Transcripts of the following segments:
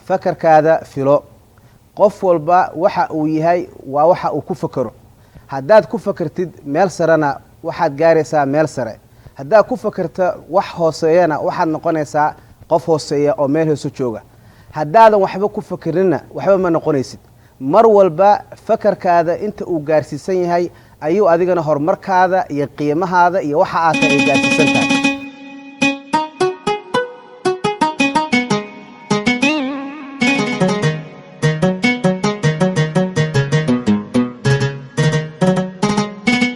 Fakarkaada filo. Qof walba waxa uu yahay waa waxa uu ku fakero. Haddaad ku fakertid meel sarena, waxaad gaaraysaa meel sare. Haddaad ku fakerta wax hooseeyana, waxaad noqonaysaa qof hooseeya oo meel hoose jooga. Haddaadan waxba ku fakerinna, waxba ma noqonaysid. Mar walba fakarkaada inta uu gaarsiisan yahay ayuu adigana horumarkaada iyo qiimahaada iyo waxa aad tahay ay gaarsiisan tahay.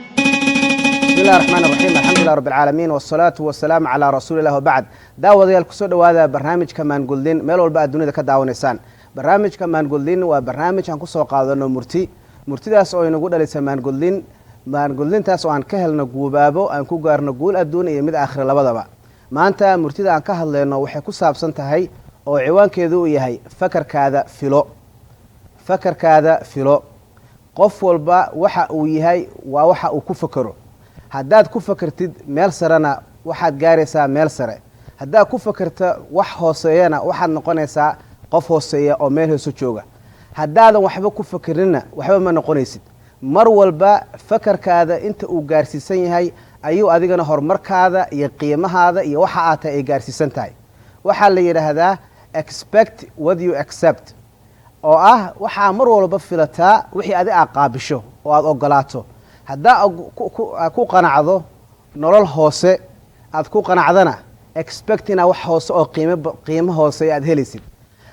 Bismillahi raxmaan raxiim, alxamdulilah rabbi alcaalamiin, wasalaatu wasalaamu calaa rasuuli illah, wabacd. Daawadayaal, kusoo dhowaada barnaamijka Maanguldin, meel walba aad dunida ka daawanaysaan. Barnaamijka Maanguldin waa barnaamij aan kusoo qaadano murti, murtidaas oo inagu dhalisa maanguldin, maanguldintaas oo aan ka helno guubaabo aan ku gaarno guul adduun iyo mid aakhira labadaba. Maanta murtida aan ka hadlayno waxay ku saabsan tahay oo ciwaankeedu uu yahay "Fakarkaada filo". Fakarkaada filo. Qof walba waxa uu yahay waa waxa uu ku fakero. Haddaad ku fakertid meel sarena, waxaad gaaraysaa meel sare. Haddaad ku fakerta wax hooseeyana, waxaad noqonaysaa qof hooseeya oo meel hoose jooga. Haddaadan waxba ku fakerinna, waxba ma noqonaysid. Mar walba fakarkaada inta uu gaarsiisan yahay ayuu adigana horumarkaada iyo qiimahaada iyo waxa aad tahay ay gaarsiisan tahay. Waxaa la yidhaahdaa "Expect what you accept", oo ah waxaa mar walba filataa wixii adi aad qaabisho oo aada ogolaato. Haddaa ku qanacdo nolol hoose aad ku qanacdana, expect inaad wax hoose oo qiimo hoose aad helaysid.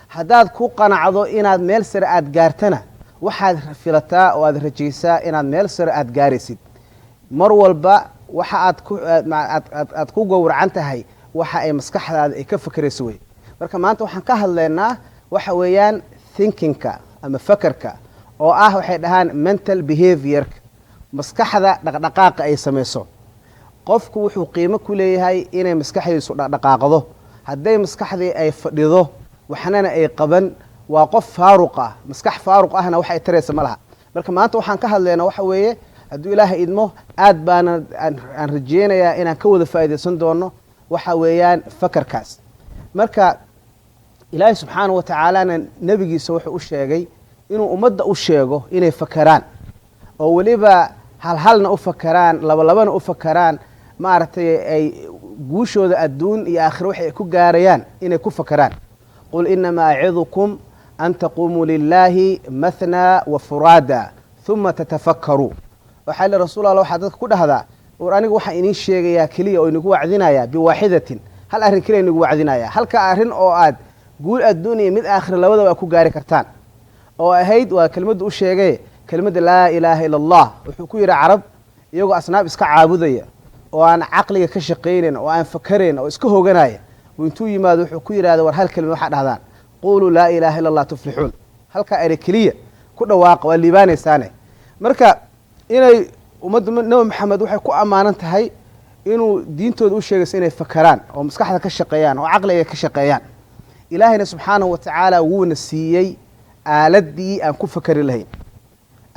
Haddaad ku qanacdo inaad meel sare aad gaartana, waxaad filataa oo aad rajaysaa inaad meel sare aad gaaraysid. Mar walba waxa aad aad ku gowracan tahay waxa ay maskaxdaada ay ka fakerayso wey. Marka maanta waxaan ka hadlaynaa waxa weeyaan thinkingka ama fakerka, oo ah waxay dhahaan mental behaviorka, maskaxda dhaqdhaqaaqa ay samayso. Qofku wuxuu qiimo ku leeyahay inay maskaxdiisu dhaqdhaqaaqdo. Hadday maskaxdii ay fadhido, waxnana ay qaban, waa qof faaruq ah. Maskax faaruq ahna wax ay taraysa ma laha. Marka maanta waxaan ka hadlaynaa waxa weeye, hadduu Ilaahay idmo, aad baana aan rajeynayaa inaan ka wada faa'iidaysan doono, waxa weeyaan fakarkaas. Marka Ilaahay subxaanahu wa tacaalana nebigiisa wuxuu u sheegay inuu ummadda u sheego inay fakaraan, oo weliba halhalna u fakaraan, labalabana u fakaraan, maaragtay, ay guushooda adduun iyo aakhiro waxay ku gaarayaan inay ku fakaraan. "قل إنما أعظكم أن تقوموا لله مثنى وفرادى ثم تتفكروا." Waxaa li Rasuul Allah, waxaa dadka ku dhahdaa: "War, aniga waxaan iniin sheegayaa keliya oo inagu wacdinayaa بواحدة, hal arrin keliya inagu wacdinaya, halka arrin oo aad guul adduun iyo mid aakhira labadaba aad ku gaari kartaan," oo ahayd, waa kelmaddu u sheegay, kelmadda "لا إله إلا الله". Wuxuu ku yidhi Carab iyagoo asnaab iska caabudaya oo aan caqliga ka shaqaynayn oo aan fakarayn oo iska hoganaya intuu yimaado, wuxuu ku yidhahda: "War, hal kelmad waxaa dhahdaan, قولوا لا إله إلا الله تفلحون." Halkaa ere keliya ku dhawaaqa, waa liibaanaysaane. Marka inay ummadda Nebi Maxamed waxay ku ammaanan tahay inuu diintooda u sheegayso inay fakaraan oo maskaxda ka shaqeeyaan oo caqliga ka shaqeeyaan. Ilaahayna subxaanahu wa tacaala wuuna siiyey aaladdii aan ku fakari lahayn,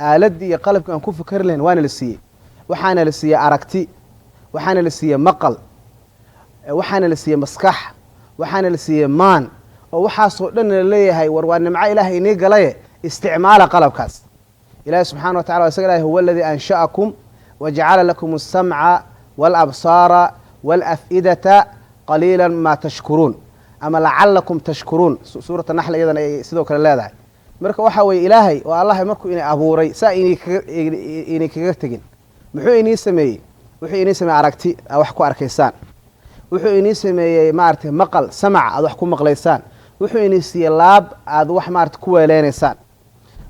aaladdii iyo qalabkii aan ku fakari lahayn waana la siiyey. Waxaana la siiyey aragti, waxaana la siiyey maqal, waxaana la siiyey maskax, waxaana la siiyey maan, oo waxaasoo dhan la leeyahay: "War, waa nimco Ilaahay inii galaye, isticmaala qalabkaas." Ilahi subxana wa tacala isaga ilahay "هو الذي أنشأكم وجعل لكم السمع والأبصار والأفئدة قليلا ما تشكرون ama لعلكم تشكرون. Suurat Naxl iyadana ay sidoo kale leedahay. Marka waxa weeye, Ilaahay oo Allah markuu ina abuuray saa inay kaga tegin, muxuu inii sameeyey? Wuxuu inii sameeyey aragti aad wax ku arkaysaan. Wuxuu inii sameeyey, maaragtay, maqal, samac aad wax ku maqlaysaan. Wuxuu inii siiyey laab aad wax, maarata, ku weeleynaysaan.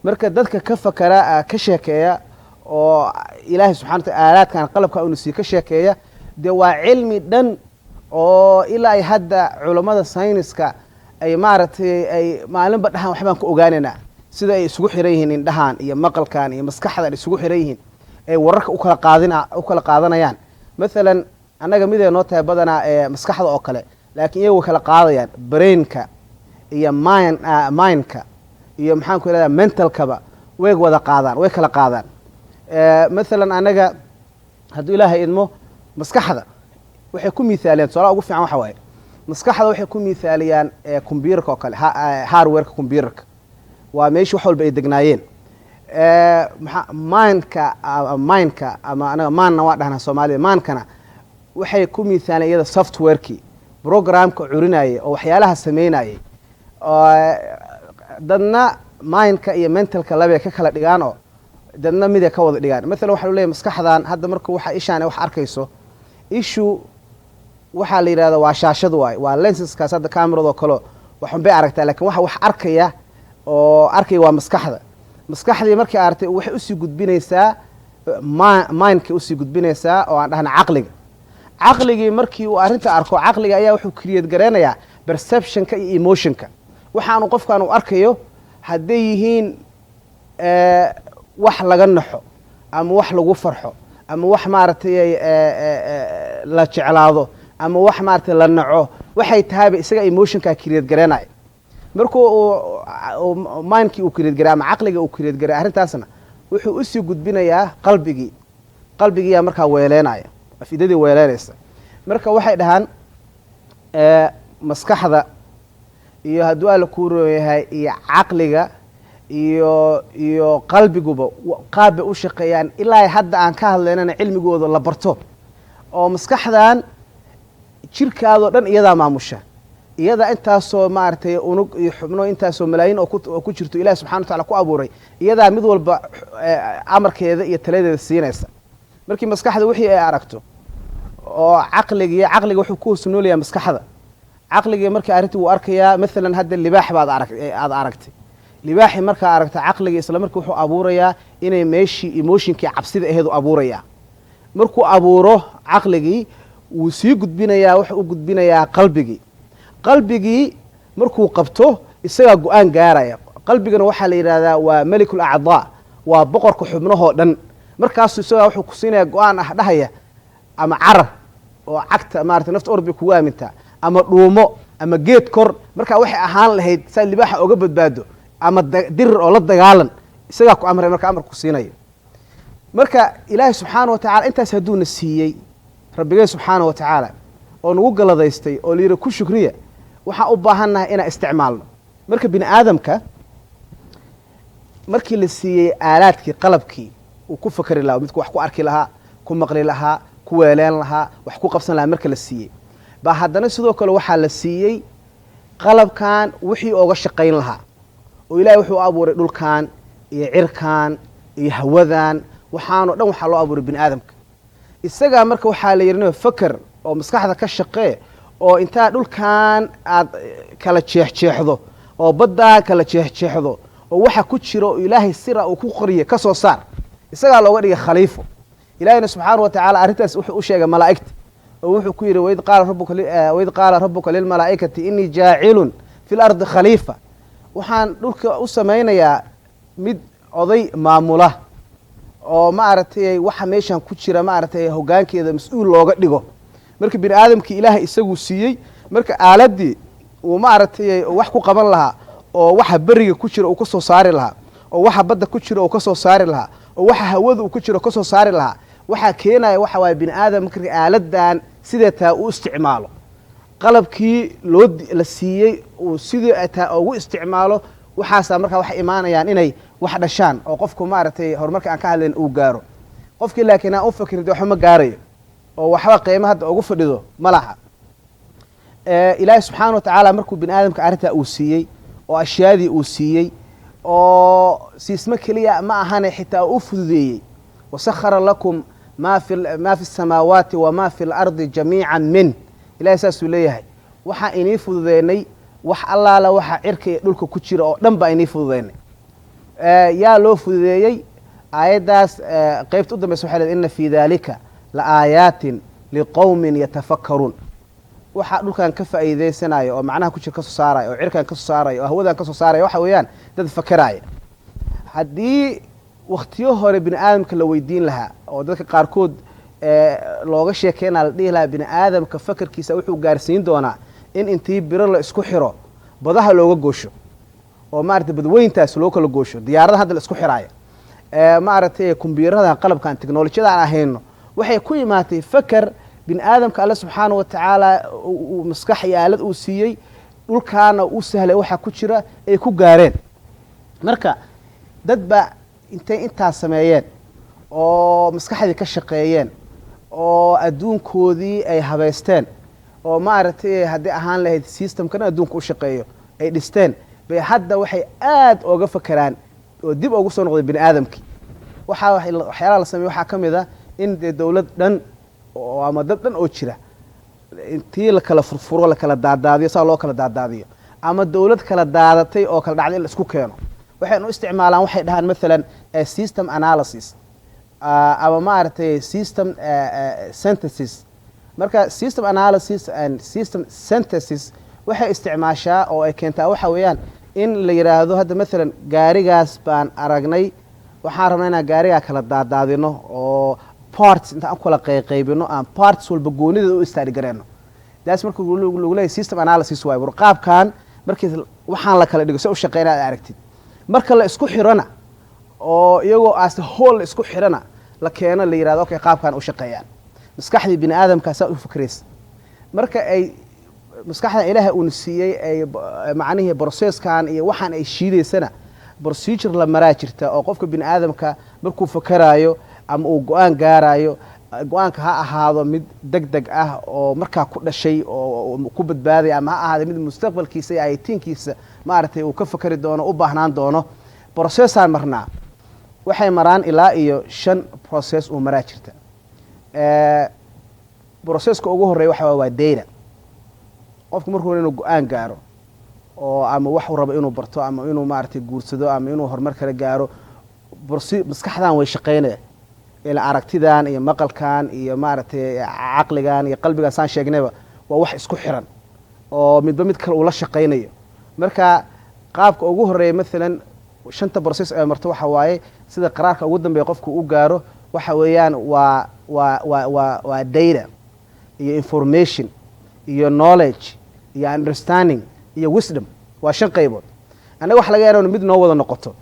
Marka dadka ka fakara, ka sheekeeya oo Ilaahay subxana wataala aalaadkan, qalabka unu siiye ka sheekeeya, dee waa cilmi dhan oo ilaa ay hadda culammada sayniska ay, maaragtay, ay maalinba dhahaan waxbaan ku ogaanaynaa sida ay isugu xiran yihiin indhahan iyo maqalkan iyo maskaxdan isugu xiran yihiin, ay wararka ukala qaadina u kala qaadanayaan. Mathalan, annaga miday noo tahay badanaa ee maskaxda oo kale, laakiin iyagu way kala qaadayaan brainka iyo mindka iyo, maxaan ku ihahda, mentalkaba way wada qaadaan, way kala qaadaan. Mathalan, annaga hadduu Ilaahay idmo, maskaxda waxay ku miithaaleen, tusaalaha ugu fiican waxa waaye Maskaxda waxay ku miithaaliyaan combyuterka oo kale, hardwareka combyuterka waa meeshii wax walba ay degnaayeen. Mindka ama anaga maanna waa dhahnaa Soomaalida, maankana waxay ku miithaaleen iyada softwarekii programka curinayay oo waxyaalaha sameynayay. Dadna mindka iyo mentalka labay ka kala dhigaan oo dadna miday ka wada dhigaan. Maalan waxa lu leeyahy maskaxdan hadda marku waxa ishaan wax arkayso, ishu waxaa la yidhahda waa shaashad waay, waa lenseskaas hadda camerado kaleo waxun bay aragtaa, lakin waxa wax arkaya oo arkaya waa maskaxda. Maskaxdii markay aragtay waxay usii gudbinaysaa mindka, usii gudbinaysaa oo aan dhahna caqliga. Caqligii markii uu arrinta arko, caqliga ayaa wuxuu create gareynayaa perceptionka iyo emotionka. Waxaanu qofkan uu arkayo hadday yihiin wax laga naxo ama wax lagu farxo ama wax maaragtay la jeclaado ama wax maaragtay la naco, waxay tahayba isaga emotionka create gareynaya. Markuu uu mindkii uu create garay ama caqliga uu create garay arrintaasna, wuxuu usii gudbinayaa qalbigii. Qalbigiiyaa markaa weeleynaya, afidadii weeleynaysa. Marka waxay dhahaan maskaxda iyo hadduu Alla kuu roon yahay iyo caqliga iyo qalbiguba qaab bay u shaqeeyaan. Ilaa hadda aan ka hadlaynana cilmigooda la barto oo maskaxdan jirkaadoo dhan iyadaa maamusha, iyadaa intaasoo maaragtay unug iyo xubno, intaasoo malaayiin oo ku jirto Ilahi subxana wa tacala ku abuuray, iyadaa mid walba amarkeeda iyo taladeeda siinaysa. Markii maskaxda wixii ay aragto oo caqligii, caqliga wuxuu ku hoos noolayaa maskaxda. Caqligii markii arrintii wuu arkayaa, maalan hadda libaax baad arag aada aragtay, libaaxii markaa aragta, caqligii isla markii wuxuu abuurayaa inay meeshii emotionkii cabsida aheed u abuurayaa. Markuu abuuro caqligii, wuu sii gudbinayaa, wuxuu u gudbinayaa qalbigii. Qalbigii markuu qabto, isagaa go-aan gaaraya. Qalbigana waxaa la yidhahdaa waa melikul acdaa, waa boqorka xubnahoo dhan. Markaasuu isagaa wuxuu ku siinayaa go-aan ah dhahaya ama carar oo cagta maarata nafta orod bay kugu aamintaa, ama dhuumo, ama geed kor. Markaa waxay ahaan lahayd saad libaaxa oga badbaado, ama dirir oo la dagaalan, isagaa ku amray. Marka amarku siinayo, marka Ilaahay subxaana wa tacala intaas hadduuna siiyey, rabbigay subxaana wa tacaala oo nagu galadaystay oo layidhi ku shukriya, waxaan u baahannahay inaan isticmaalno. Marka bini aadamka markii la siiyey aalaadkii, qalabkii uu ku fakeri lahaa, midku wax ku arki lahaa, ku maqli lahaa, ku weeleen lahaa, wax ku qabsan lahaa, marka la siiyey baa haddana sidoo kale waxaa la siiyey qalabkan wixii ooga shaqayn lahaa. Oo Ilahay wuxuu abuuray dhulkan iyo cirkan iyo hawadan, waxaanoo dhan waxaa loo abuuray bini aadamka isagaa. Marka waxaa la yidhi faker oo maskaxda ka shaqee, oo intaa dhulkan aad kala jeexjeexdo oo baddaa kala jeexjeexdo oo waxa ku jira oo Ilaahay sira uu ku qoriye ka soo saar. Isagaa looga dhigay khaliifo. Ilaahiyna subxaana wa tacaala arrintaas wuxuu u sheegay malaa'igta oo wuxuu ku yidhi: "Waid qaala rabuka lilmalaa'ikati inii jaacilun fi lardi khaliifa." Waxaan dhulka u samaynayaa mid oday maamula oo maaragtay waxa meeshan ku jira maaragtay hoggaankeeda mas-uul looga dhigo. Marka bini aadamkii Ilaahay isaguu siiyey marka aaladdii uu maaragtay wax ku qaban lahaa, oo waxa beriga ku jira uu ka soo saari lahaa, oo waxa badda ku jira uu ka soo saari lahaa, oo waxa hawada uu ku jiro ka soo saari lahaa. Waxaa keenaya waxa waaye bini aadam marka aaladdan sidee taa u isticmaalo, qalabkii loo la siiyey uu sidii taa ugu isticmaalo, waxaasaa markaa waxay imaanayaan inay wax dhashaan oo qofku maaragtay horumarka aan ka hadlayn uu gaaro. Qofkii laakiin aan u fakirin de waxba ma gaarayo oo waxba qiimo hadda ugu fadhido ma laha. Ilaahay subxaana wa tacaala markuu bini aadamka arrintaa uu siiyey oo ashyaadii uu siiyey oo siismo keliya ma ahane, xitaa u fududeeyey: "Wasakhara lakum maa fi asamaawaati wamaa fi alardi jamiican min." Ilahay saasuu leeyahay: waxaa inii fududeynay wax allaala waxa cirka iyo dhulka ku jira oo dhan baa inii fududeynay. Yaa loo fududeeyey? Aayaddaas qeybta u dambaysa waxay leedahay: "Ina fii dalika la aayaatin liqowmin yatafakkaruun." Waxaa dhulkan ka faa'iidaysanaya oo macnaha ku jira ka soo saaraya oo cirkan ka soo saaraya oo hawadan ka soo saaraya waxa weeyaan dad fakeraya. Haddii wakhtiyo hore bini aadamka la weydiin lahaa oo dadka qaarkood looga sheekeynaa, la dhihi lahaa bini aadamka fakerkiisa wuxuu gaarsiin doonaa in intii biro la isku xiro badaha looga goosho oo maaragtay badweyntaas loo kala goosho, diyaaradaha hadda la isku xiraaya, maaragtay kumbiyuurada, qalabkan teknolojiyada aan ahayno, waxay ku imaatay faker. Bini aadamka Alle subxaana wa tacaala uu maskax iyo aalad uu siiyey, dhulkaana u sahlay, waxaa ku jira ay ku gaareen. Marka dad baa intay intaas sameeyeen oo maskaxdii ka shaqeeyeen oo adduunkoodii ay habaysteen oo, maaragtay, haddii ahaan lahayd systemkana adduunka u shaqeeyo ay dhisteen, bay hadda waxay aad ooga fakeraan oo dib ugu soo noqday bini aadamkii. Waxaa waxyaalaha la sameeye waxaa ka mid a in dee dowlad dhan oo ama dad dhan oo jira intii la kala furfuro, la kala daadaadiyo, saa loo kala daadaadiyo, ama dowlad kala daadatay oo kala dhacday in la isku keeno. Waxaynu u isticmaalaan, waxay dhahaan maalan system analysis ama, maaragtay, system synthesis. Marka system analysis and system synthesis waxay isticmaashaa oo ay keentaa waxa weeyaan in la yidhaahdo hadda maalan gaarigaas baan aragnay, waxaan rabnaa inaan gaarigaa kala daadaadino oo parts intaan u kala qayqaybino, aan parts walba goonideeda u study gareyno. Daas marka lagu leeyahy system analysis waayo war qaabkan markii waxaan la kala dhigo se u shaqeynaya aad aragtid. Marka la isku xirona oo iyagoo as whole la isku xirana la keeno, la yidhahdo, "Okay, qaabkan u shaqeeyaan." Maskaxdii bini aadamkaa saa u fikraysa. Marka ay maskaxdan Ilaahay uuna siiyey ay macnihii processkan iyo waxaan ay shiidaysana, procedure la maraa jirta oo qofka bini aadamka markuu fakaraayo ama uu go-aan gaarayo, go-aanka ha ahaado mid deg deg ah oo markaa ku dhashay oo ku badbaadaya, ama ha ahaado mid mustaqbalkiisa iyo ayatiinkiisa, maaragtay, uu ka fakari doono, u baahnaan doono, processaan marnaa. Waxay maraan ilaa iyo shan process uu maraa jirta. Processka ugu horreeya waxa waa data. Qofku markuu inuu go-aan gaaro oo ama waxuu rabo inuu barto ama inuu, maaragtay, guursado ama inuu horumar kala gaaro, maskaxdan way shaqeynaya ila aragtidan iyo maqalkan iyo, maaragtay, caqligan iyo qalbigan saan sheegnayba waa wax isku xiran oo midba mid kale uu la shaqaynayo. Marka qaabka ugu horeeya maalan shanta process ee marto waxa waaye sida qaraarka ugu dambeeya qofku u gaaro waxa weeyaan waa data iyo information iyo knowledge iyo understanding iyo wisdom. Waa shan qaybood. Annaga waxa laga yaaba mid noo wada noqoto.